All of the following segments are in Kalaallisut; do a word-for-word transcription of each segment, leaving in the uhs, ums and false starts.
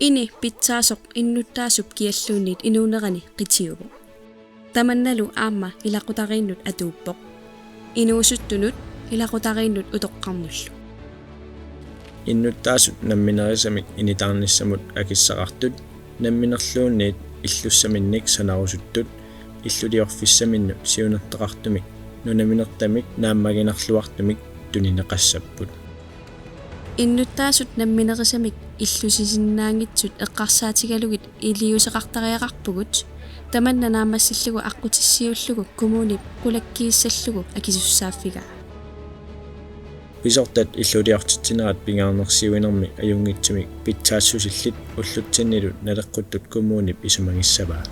Ini pitsaasoq innuttaasup kialluunniit inuunerani qitiuvoq. Tamannalu aamma ilaqutariinnut atuuppoq. Inuusuttunut ilaqutariinnut utoqqarnullu. Innuttaasut namminerisamik initaarnissamut akissaqartut, namminerluunniit illussaminnik sanarusuttut, illuliorfissaminnut siunertaqartumik, nunaminertamik naammaginarluartumik tunineqassapput. Innuttaasut namminerisamik illusisinnaanngitsut eqqarsaatigalugit iliuuseqartariaqarpugut, tamanna naammassillugu aqqutissiuullugu kommunip qulakkiissallugu akisussaaffigaa. Pisortat illuliortitsinerat pingaarnersiuinermi ajunngitsumik pitsaassusillit ullutsinnilu naleqquttut kommunip isumagissavaa.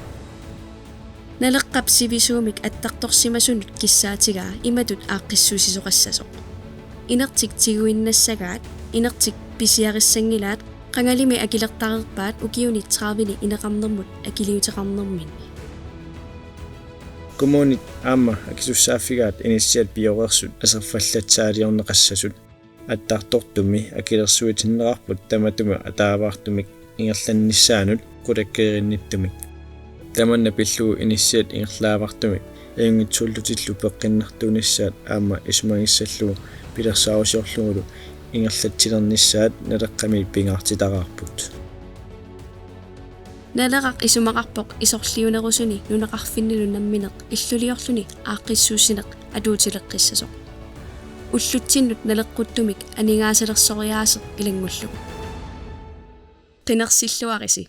Naleqqap sivisuumik attartorsimasunut kissaatigaa imatut aaqqissuussisoqassasoq: Inertik tiguinnassagaat, inertik pisiarissanngilaat, qangalimi akilertareerpaat ukiuni tredive-ni ineqarnermut akiliuteqarnerminni. Kommunit aamma akisussaaffigaat inissiat pioreersut aserfallatsaaliorneqassasut. Attartortummi akilersuitinneqarput tamatuma ataavartumik ingerlannissaanut qulakkeerinnittumik. Tamanna pillugu inissiat ingerlaavartumik ajunngitsuullutillu peqqinnartuunissaat aamma isumagissallugu pilersaarusiorlugulu ingerlatsilernissaat Naleqqami pingaartitaraarput. Naleraq isumaqarpoq isorliunerusuni nunaqarfinnilu nammineq illuliorluni aaqqissuussineq atuutileqqissasoq. Ullutsinnut naleqquttumik aningaasalersorisaaseq ilanngullugu. Qinersilluarisi.